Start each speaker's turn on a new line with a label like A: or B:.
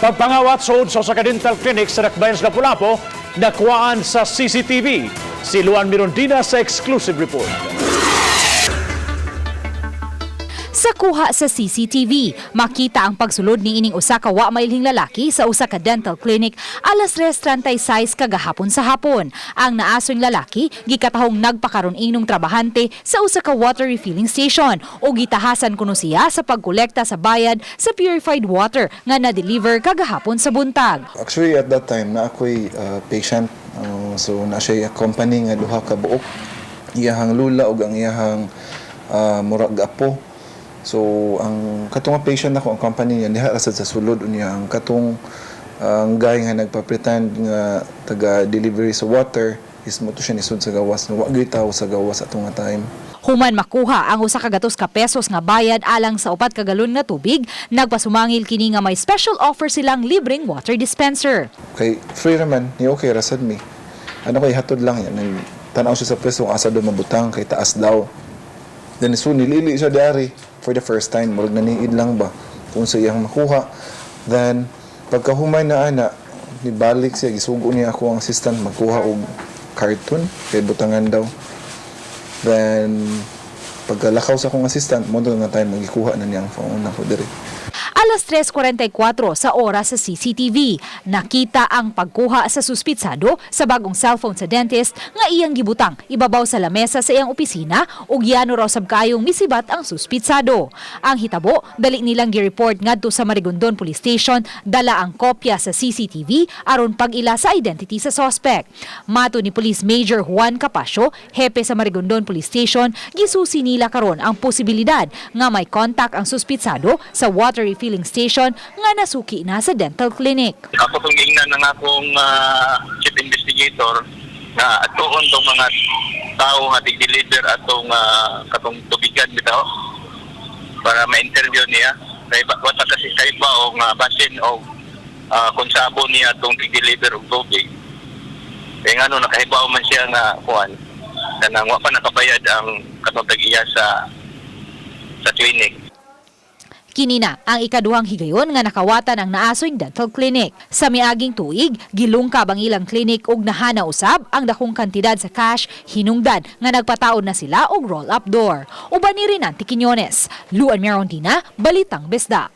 A: Pagpangawat sud sa usa ka dental clinic sa Dakbayan sa Lapu-Lapu, nakuhaan sa CCTV. Si Luan Mirondina sa exclusive report.
B: Sa kuha sa CCTV, makita ang pagsulod ni ining usa ka wa mailhing lalaki sa usa ka dental clinic alas 3:36 kagahapon sa hapon. Ang naasong lalaki gikatahong nagpakaron inong trabahante sa usa ka water refilling station o gitahasan kuno siya sa pagkolekta sa bayad sa purified water nga na-deliver kagahapon sa buntag.
C: Actually, at that time, na ako'y patient. So, na siya company nga duha ka buok. Iyahang lula ug ang iyahang murag apo. So, ang katong nga patient nako, ang company niya, diha ra sad sa sulod. Unya ang katong ang guy nga nagpa-pretend nga taga delivery sa water is mo to siya nisud sa gawas. Wa gyud tao sa gawas atong nga time.
B: Human makuha ang 100 ka pesos nga bayad alang sa 4 ka galon nga tubig, nagpasumangil kini nga may special offer silang libreng water dispenser.
C: Kay free raman, ni okay ra sad mi. Ano kay hatod lang yan. Nag tanaw siya sa preso kung asa daw mabutang kay taas daw. Then so nilili siya diari for the first time, murag naniid lang ba kung sa iyang makuha. Then pagkahumay na ana, nibalik siya, gisugo niya ako ang assistant magkuha og carton kay butangan daw. Then pagkalakaw sa akong assistant, mo nga time magikuha na niya ang phone nako diri.
B: Alas 3:44 sa oras sa CCTV, nakita ang pagkuha sa suspitsado sa bagong cellphone sa dentist nga iyang gibutang ibabaw sa lamesa sa iyang opisina ug yano raw sab kayong misibat ang suspitsado. Ang hitabo, dali nilang gi-report ngadto sa Marigondon Police Station, dala ang kopya sa CCTV aron pag-ila sa identity sa suspect. Mato ni Police Major Juan Capacio, hepe sa Marigondon Police Station, gisusi nila karon ang posibilidad nga may contact ang suspitsado sa water refilling station nga nasuki na sa dental clinic.
D: Ako tong giingnan ng akong chief investigator nga atuon tong mga tao nga tig-deliver atong katong tubigan bitaw para ma-interview niya kay ba wala kasi kay ba o nga basin o kung sabo niya atong tig-deliver og tubig, kay ngano nakahibaw man siya nga kuan kanang wa pa nakabayad ang katong tag-iya sa clinic.
B: Kini na ang ikaduhang higayon nga nakawatan ang naasoy dental clinic. Sa miaging tuig, gilungkab ang ilang clinic ug nahana usab ang dakong kantidad sa cash, hinungdan nga nagpataod na sila og roll-up door. Uban ni Renante Quiñones, Luan Merondina, Balitang Bisdak.